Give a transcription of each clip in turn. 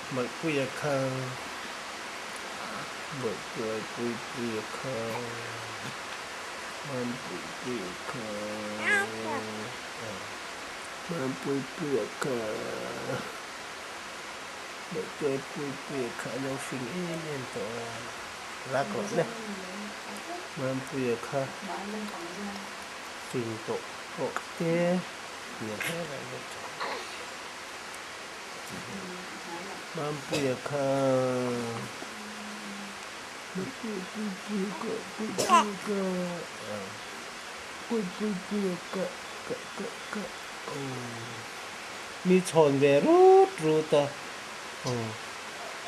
Bawihpuia kha Bawihpuia Puipuia kha Mampuipuia kha Mampuipuia kha Bawihpuia Puipuia kha a lo fing em em tawh a rak rawh le Mampuia kha fing tawh pawh te hmel hle mai tawh. Mampuia kha Puipuia ka Puipuia ka Puipuia ka ka ka ka Mi chhawn ve rut rut a aw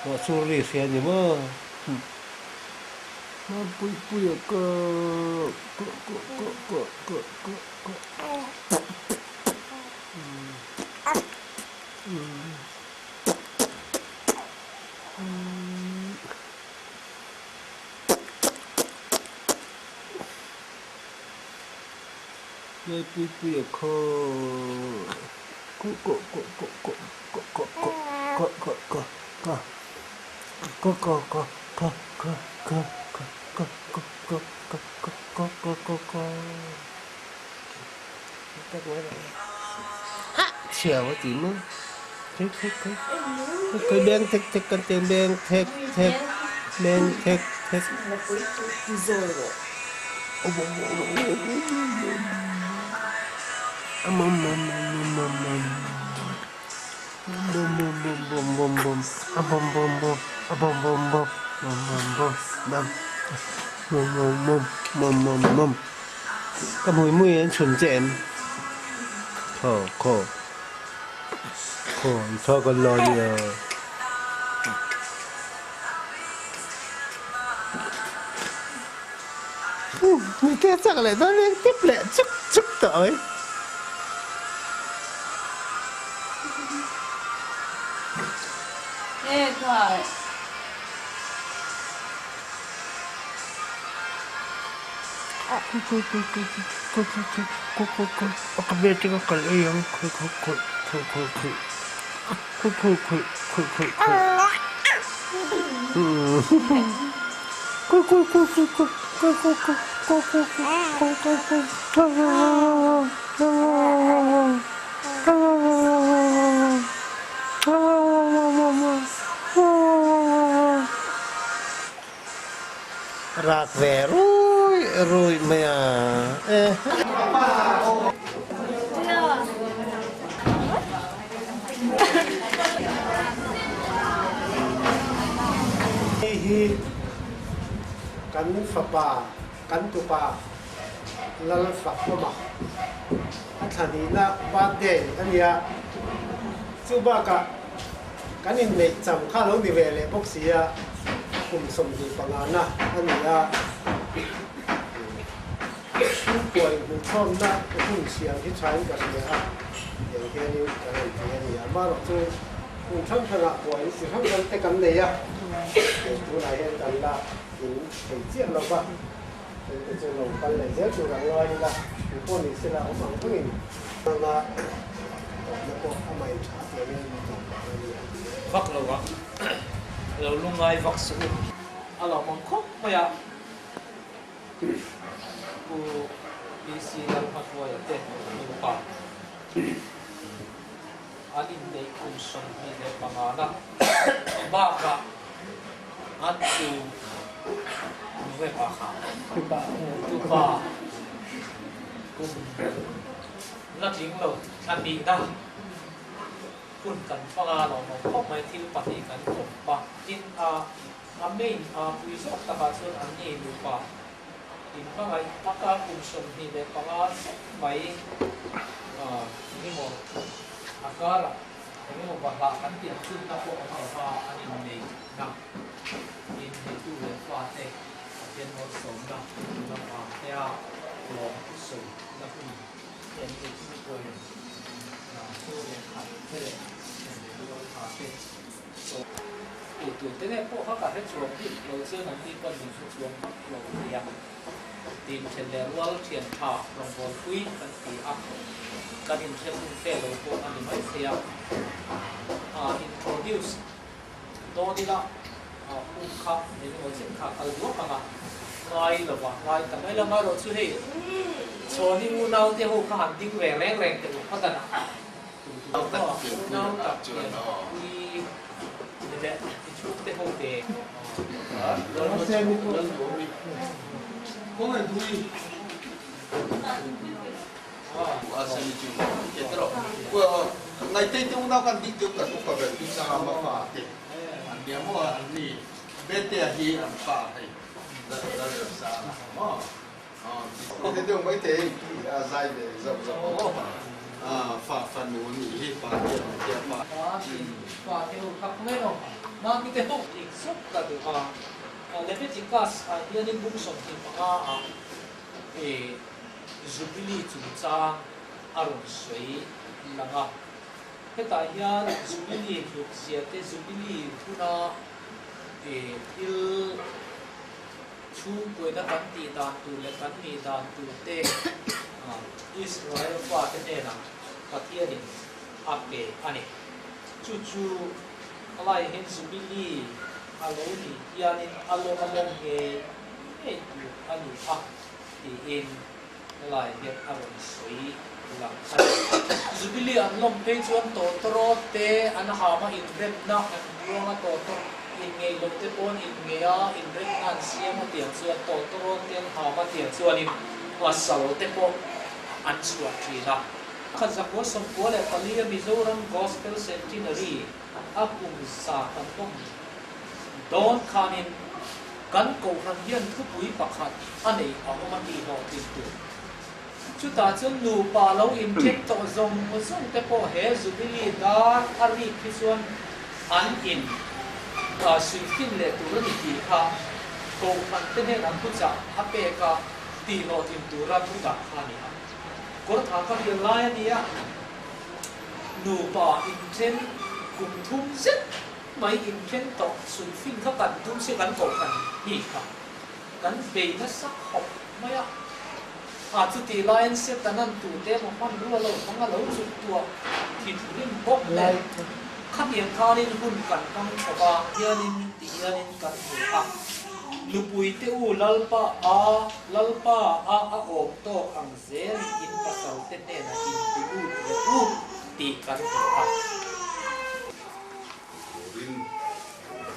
ruah sur ri hria ni maw Mampuipuia ka ka ka ka ka ka ka ka. Puipuia kha Chhiau a ti maw? Thek thek thek thek beng thek thek kan ti ang beng thek thek beng thek thek Ka hmui hmui an chhun che em? Khaw khaw khaw i tha kan la nia. Mite chak leh dawn reng tip leh chuk chuk tawh mai. E khai. Rak ve rui rui mai a e. Hei hi kan fapa, kan tupa Lalfakawma a thlanihna birthday a nia. Chu bakah kan inneih cham kha lo ni ve leh bawk si a, kum 25 na a ni a. Chhungkuai hmuhchhawmna hun siam hi thain ka hria a, tiang hianin ka rawn ti a ni. Amaherawh chu hun hrang hrangah buai chi hrang hrang te kan nei a, hei tunah hian kan la in thei chiah lo va, hei te chu lo kal leh zel tur ang ngai ila, tu pawh ni sela awm ang angin hmanga tawpna pawh amah in tha tiangin tawp ang a ni a. Vak lo a, lo lungngai vak suh u. A lo hmang khawp mai a. Pu PC Lalhmahruaia te nupa an inneih kum 25 na bakah an tu nge pa kha tupa kum la tling lo thla hnihna hun kan hmang a lawmawm khawp mai thil pahnih kan kawp a tin a A main a pui zawk takah chuan an ni nupa in hmangaih taka kum 25 zet mai engemaw a karah engemaw bahlah kan tih ang chunna pawh awm lova an innei na inneitu leh fate Pathian malsawmna tuna vangtea lawm thusawi na hun te an nei chu pawhin thu leh khat te leh leh rual tha te Ui tu te nge pawh kha ka hre chhuak bik lo chuan an ni pawn min hre chhuak vak lo thei a. Tin then leh rual thian tha rawngbâwl pui kan ti a, kan inhre fum fe lo pawh a ni mai thei a. Introduce dawn ila hun kha eng emaw chen kha a kal duak ang a, ngai lova ngai ta mai lama erawh chu hei Chhawni unau te ho kha han ding ve reng reng teh u phawt a na. Unau tak pianpui ni leh i chhungte ho te. Leviticus ah hianin bung 25 ah Jubilee chungchang a rawn sawi lang a. Hetah hian Jubilee hlukzia te, Jubilee huna thil chhungkuaina kan tih dan tur leh kan nih dan tur te Israel fate hnenah Pathianin a pe a ni. Chu chu a laihin Jubilee a lo nih hianin a lawm a lawm ngei ngei tur a ni a tiin helai hian a rawn sawi lang a ni. Jubilee an lawm phei chuan tawtawrawt te an hama inremna an buang a, tawtawr inngeih loh te pawn inngeih a, inremna an siam a tiang chuan tawtawrawt te an hama tiang chuanin pasal te pawh an chhuah thin a. 1994 a Mizoram Gospel Centenary a kum za kan awm dawn khanin kan Kohhran hian thupui pakhat a nei a awm a tih hlawhtlin tur. Chutah chuan nupa lo inthen tawh zawng zawng te pawh he Jubilee dar a rik hi chuan an in suihfin leh tur a ni tih kha Kohhran te hnenah thuchah a pek a tih hlawhtlin tura thu dah kha a ni a. Kawrtha ka rial lai a nia. Nupa inthen kum thum zet mai inthen tawh suihfin kha kan tum se kan Kohhran hi kha kan bei nasa khawp mai a. A chutih laiin Setanan tute emaw hmanrua lo hmang a lo chuk tuah thinrim bawk nen khatiang khanin hun kan hmang chho a. Hianin ti hianin kan hmu a, Nupuite u Lalpa a Lalpa a a awm tawk ang zelin in pasalte hnenah inti lut rawh u tih kan hmu a. Turin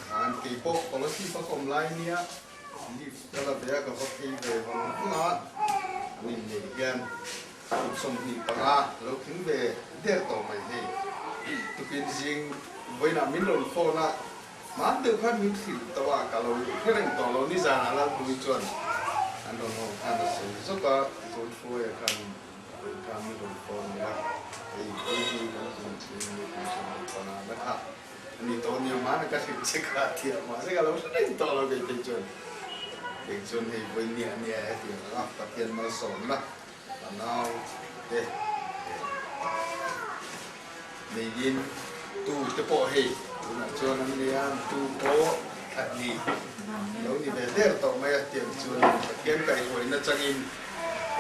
khan keipawh policy ka kawm lai nia Leave ka la ve a, ka va phei ve vang vang a, an inneih hian kum 25 lo tling ve der tawh mai hei. Tukin zing vawiinah min rawn phone a, hman deuh khan min hrilh tawh a, ka lo hre reng tawh lo, nizanah Lalpuii chuan an rawn hawn khan a sawi zawk a, tichuan Hruaia khan vawiin khan min rawn phone leh a, hei vawiin hi kan kum tling kum 25 na kha. Ani tawh nia hmana ka hrilh che kha a thiam mahse ka lo hre reng tawh lo kei phei chuan kei chuan hei vawi niah niah hetiang anga Pathian malsawmna a nau te neiin tu te pawh hei tunah chuan an nei a tu pawh khat ni lo ni ve der tawh mai a tiang chuan Pathian kaihhruaina changin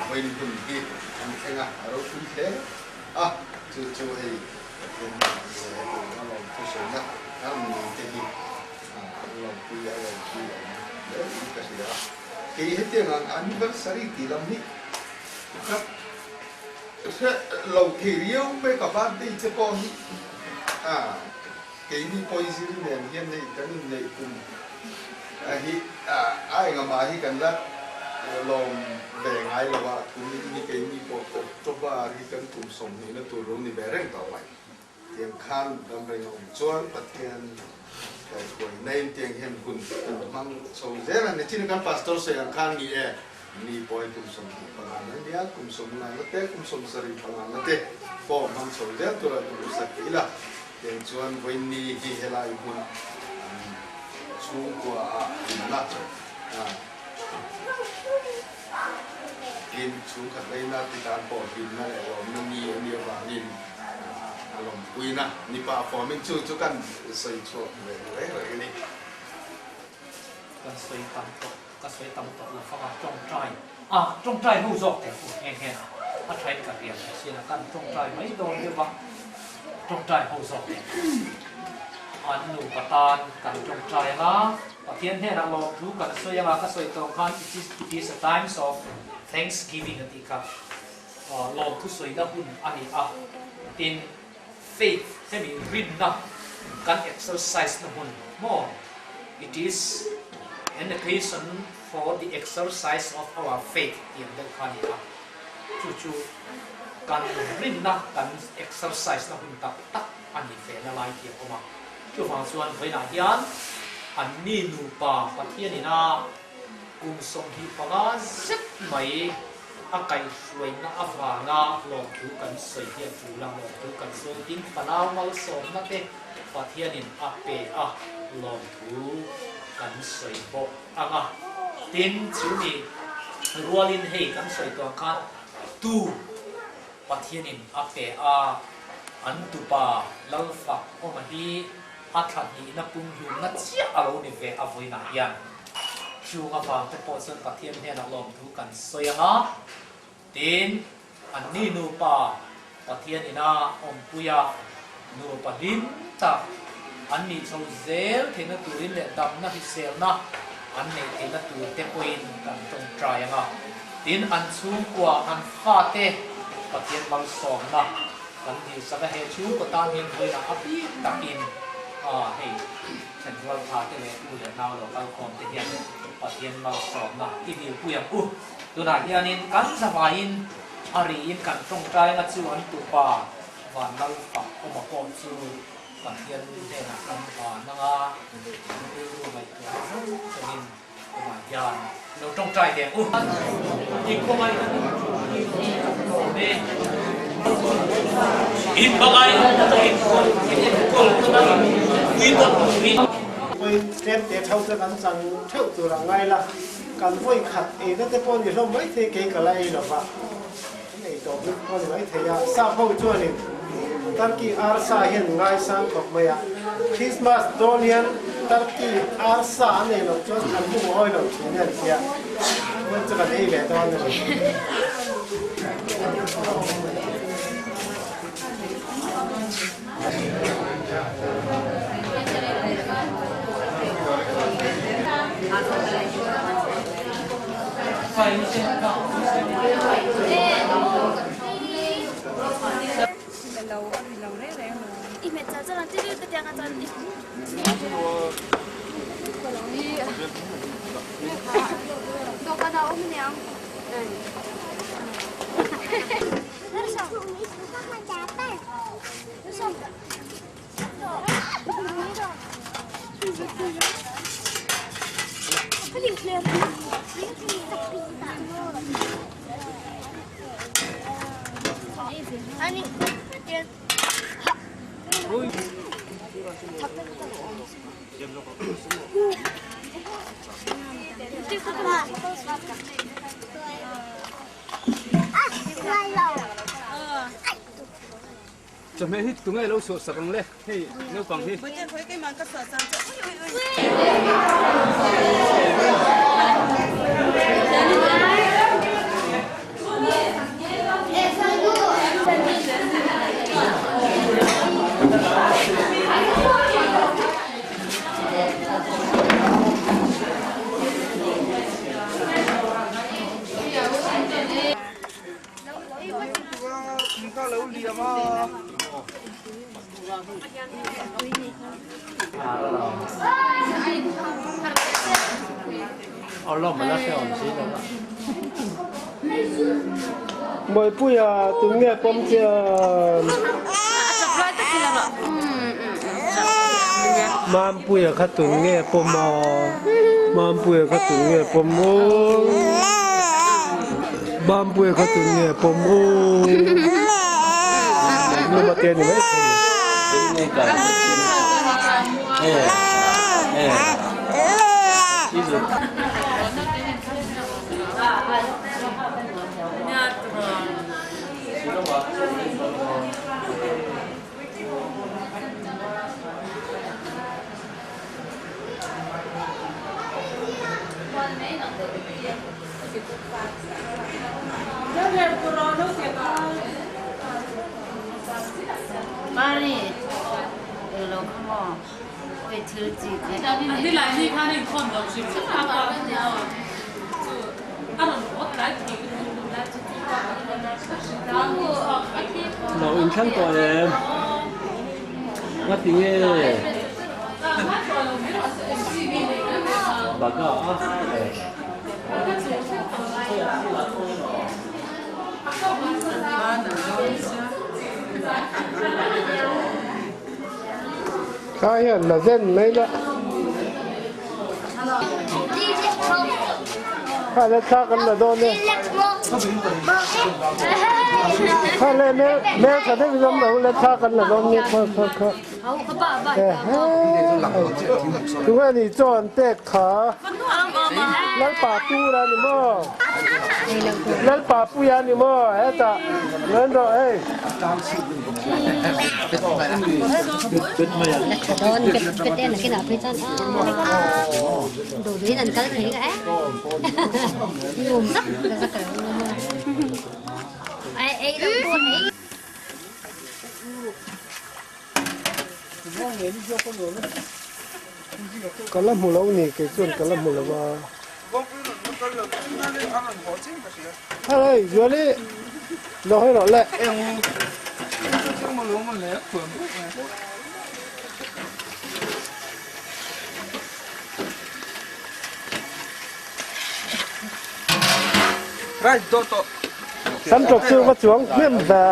vawiin hun hi an thleng a a ropui hle a chu chu hei Pathian hmangah ni e, hetiang a lawm thusawina a mi te hi an lawmpui a lawmpui awm hle in ka hria a. Kei hetiang ang anniversary tih lam hi ka hre lo thei riau mai ka birthday te pawh hi a keini pawiziri nen hian hei kan inneih kum hi a engah mah hi kan la lawm ve ngai lo a, kum hi keini pawh October hi kan kum 20 na tur lo ni ve reng tawh mai. Tiang khan ram reng a awm chuan Pathian kaihruai naiin tiang hian hun kan hmang chho zel a ni. Chin kan pastor sawi ang khan ni e, mi pawh hi kum 25 na nia, kum 50 na te, kum 75 na te pawh hmang chho zel tura duhsak ila. Tiang chuan vawiin hi helai hmunah an chhungkua ah hlimna Tin, chhungkhat leina ti tan pawh hlimna leh lawmna ni a nih avangin a lawmpuina ni pah fawmin chu chu kan sawi chhuak ve reng reng a ni. Kan sawi tam tawh, ka sawi tam tawh lo fak a, tawngtai a, tawngtai ho zawk teh u nghe nghe a, a thain ka rian mai sin a, kan tawngtai mai dawn deuh va, tawngtai ho zawk teh. An nupa tan kan tawngtai ang a, Pathian hnenah lawmthu kan sawi ang a, ka sawi tawng khan it is it is a times of thanksgiving a tih kha lawmthu sawina hun a ni a, tin faith hemi rinna kan exercise na hmun maw it is an occasion for the exercise of our faith tih ang deuh kha a ni a, chu chu kan rinna kan exercise na hun tak tak a ni ve na lai hi a awm a. Chuvang chuan vawiinah hian anni nupa Pathianin a kum 25 zet mai a kaihhruaina avanga lawmthu kan sawi hi a tul a, lawmthu kan sawi tin fanau malsawmna te Pathianin a pe a, lawmthu kan sawi bawk ang a. Tin, chumi rualin hei kan sawi tawh ang khan tu Pathianin a pe a, an tupa Lalfak awma hi a thla hnihna pumhlumna chiah a lo ni ve a vawiinah hian. Chung avang te pawh chuan Pathian hnenah lawmthu kan sawi ang a, tin, anni nupa Pathian ina awmpuia nupa hlim tak an nih chho zel theihna turin leh damna hriselna an neih theihna tur te pawhin kan tawngtai ang a. Tin, an chhungkua, an fate Pathian malsawmna kan dilsak a, he chhungkaw tan hian vawiinah a bik takin hei thenrual tha te leh u leh nau lo kalkhawm te hian Pathian malsawmna i dilpui ang u. Tunah hianin kan zavaiin a riin kan tawngtai anga chu an tupa Vanlal fak awma pawh chu Pathian hnenah kan van anga an rilru ngaihtuah zawng zawngin tunah hian lo tawngtai ve ang u. I khawngaihna min ṭultir hi kan lawm e. In hmangaihna takin kawl in enkawl tuna in pui tawn turin. Vawi tlem te theuh te kan chan theuh tur ang ngai la, kan vawi khat eina te pawh ni hlawm maithei kei ka la ei lova. An ei tawh bik pawh a ni mai thei a, sap ho chuanin Turkey arsa hian ngaisang khawp mai a, Christmas dawn hian Turkey arsa an ei loh chuan an hmu awi lo thin a an tia, chuan chu kan ei leh dawn a ni. Chawhmeh hi tunge lo suah sak ang le hei naupang hi. Mawipuia tunge pawm chian? Mampuia kha tunge pawm a? Mampuia kha tunge pawm aw? Mampuia kha tunge pawm aw? Nu mate a ni mai thei. Lo inthlang tawh em? Ngati nge? Baga a. Kha hian la zen mai la. Kha le thla kan la dawn e. Kha le mel mel tha deuh in awm lo le thla kan la dawn nge kha kha kha. Tunge ni chaw an pek kha. Lalpa tur a ni maw? Lalpa puia a ni maw? Hetah rawn rawh hei. Ka la hmu lo ni kei chuan ka la hmu lo va. Hei Zuali lo hawi rawh le. Sam tawk chu va chuang hnem ve.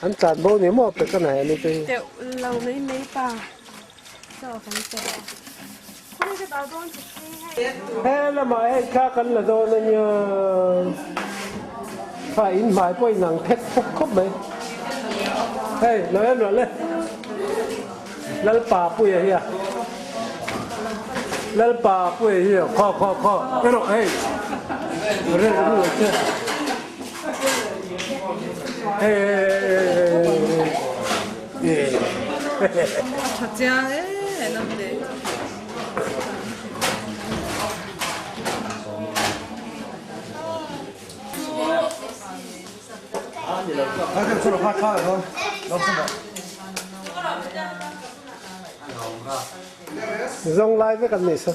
An tlan bo ni maw pe ka nei ani te hi. Teuh lo mai mai pa chaw kan pe. He lamah hei thla kan la dawn a nia. Kha in hmai pawh in ang phek phawk khawp mai. Hei lo en rawh le. Lalpa puia hi a. Lalpa puia hi a khaw khaw khaw erawh hei. Rel ru a che. Hei hei hei hei hei. A tha chiang e naute. Zawng lai vek an ni sa.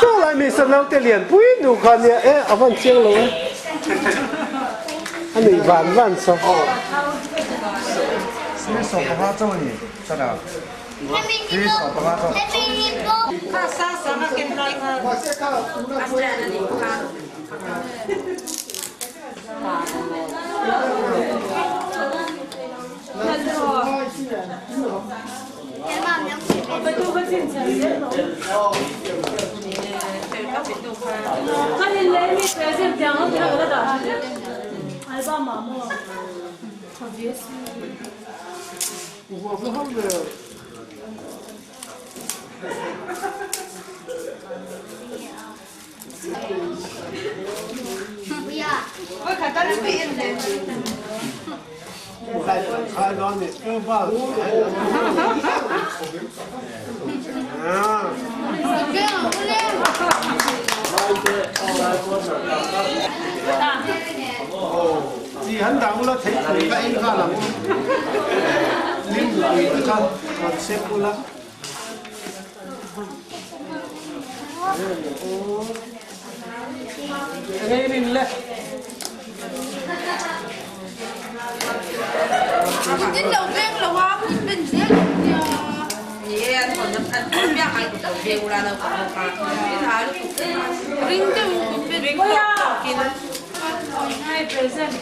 Saw lai mi sa naute lian pui nu kha nia e a van chiang lo e. A nuih van van saw. Chi han dah ula theipui kha ei nghal ang u. Limpui te kha rawn sep ula. Engei rin le. Tin lo veng lo a kut ben zel lo nia. Ni e an hawn an hawn biak ai kut lo veng ula lo ka ka tin a lu kut ring deuh kut ben ring tawk tawkin. Ngai present.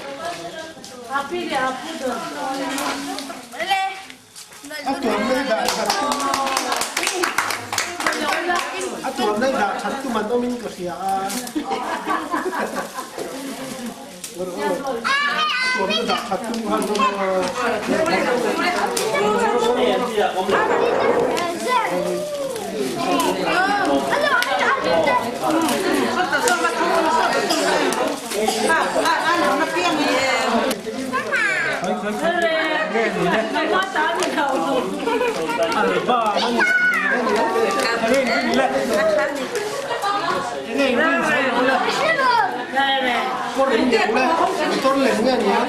Happy le happy don. A tuam nei dah that tum A tuam nei dah that tum an awmin ka hria a. A tuam na dah that tum kha an awm a. kawr em ni ang le? Motor lem nge ni ang?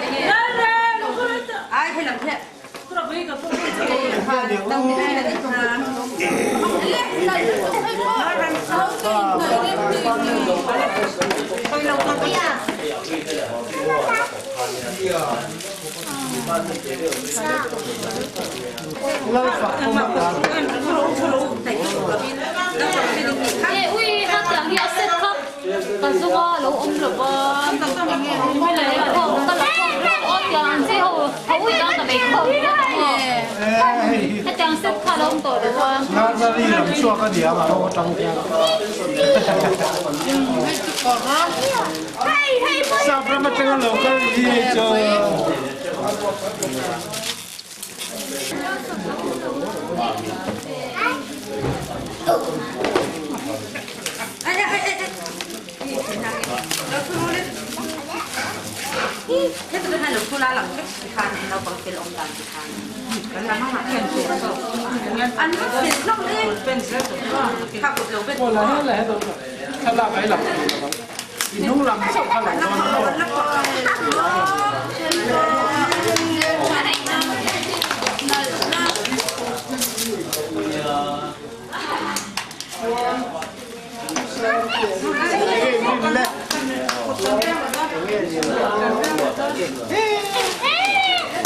Ka zunga lo awm lo va, ka la khawm ringawt aw tiang ang chi ho tho ui ang ka bei khawm ringawt ang aw. Hetiang set kha a lo awm tawh lo va. Nursery lam chhuak a ni ang a rawng atang hian. Sap ram atanga lo kal hi hei chu. Inhnung lam chauh kha lo dawn maw?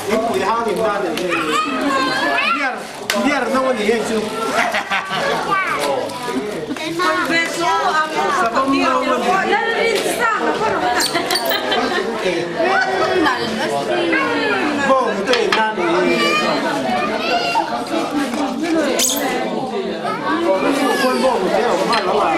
Thingpui hang in nan hei beer no a ni hei chu savawm no a ni bawng te in nan ni khawi bawng te a awm hman lo a.